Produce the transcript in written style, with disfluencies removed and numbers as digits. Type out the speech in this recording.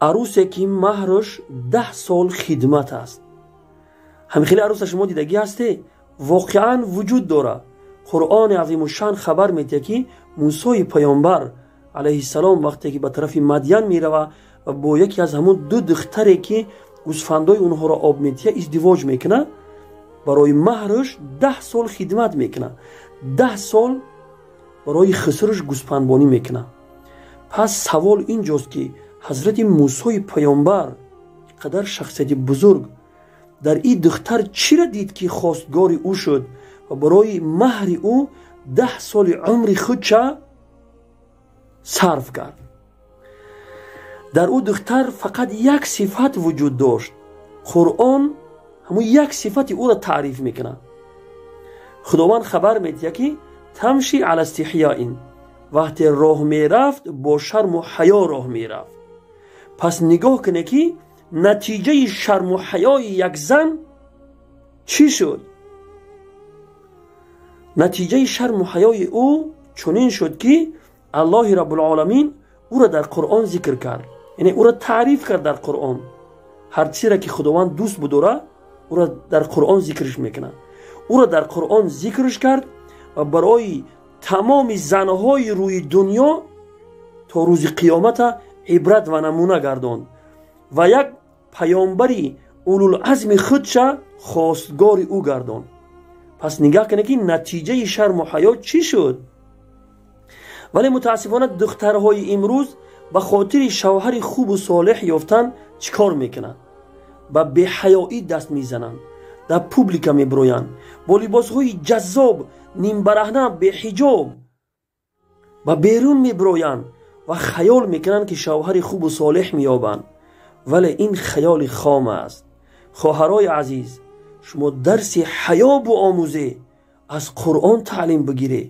Арусе ки маҳраш 10 сол хидмат аст. Ҳамин хели аруса шумо дидагӣ ҳасте? Воқеан вуҷуд дорад. Қуръони азимушшаън хабар медиҳад, ки Мусои паёмбар алайҳиссалом вақте ки ба тарафи Мадян мерава ва бо яке аз ҳамун ду духтаре, ки гӯсфандои онҳоро об медиҳад, издивоҷ мекунад, барои маҳраш 10 сол хидмат мекунад, 10 сол барои хусраш гӯспандбонӣ мекунад. Пас савол инҷост, ки ҳазрати Мусои паёмбар, қадар шахсияти бузург, дар ин духтар чиро дид, ки хостгори ӯ шуд ва барои маҳри ӯ 10 соли умри худша сарф кард? Дар ӯ духтар фақат як сифат вуҷуд дошт. Қуръон ҳамун як сифати ӯро таъриф мекунад. Худованд хабар медиҳад, ки تمشي على استحياء, вақте роҳ мерафт, бо шарму ҳаё роҳ мерафт. Пас нигоҳ кунед, ки натиҷаи шарму ҳаёи як зан чӣ шуд. Натиҷаи шарму ҳаёи ӯ чунин шуд, ки Аллоҳи Раббулоламин ӯро дар Қуръон зикр кард, яъне ӯро таъриф кард дар Қуръон. Ҳар чизеро ки Худованд дӯст будора, ӯро дар Қуръон зикрш мекунад. Ӯро дар Қуръон зикрш кард ва барои тамоми занҳои рӯи дунё то рӯзи қиёмата ибрат ва намуна гардонд ва як паёмбари улулазми худша хостгори ӯ гардонд. Пас нигаҳ кунед, ки натиҷаи шарму ҳаё чӣ шуд. Вале мутаассифона духтарҳои имрӯз ба хотири шавҳари хубу солеҳ ёфтан чӣ кор мекунанд? Ба беҳаёӣ даст мезананд, дар публика мебироянд бо либосҳои ҷаззоб, нимбараҳна, беҳиҷоб ба берун мебироянд ва хаёл мекунанд, ки шавҳари хубу солеҳ меёбанд. Вале ин хаёли хом аст. Хоҳарои азиз, шумо дарси ҳаё биомӯзе, аз Қуръон таълим бигиред.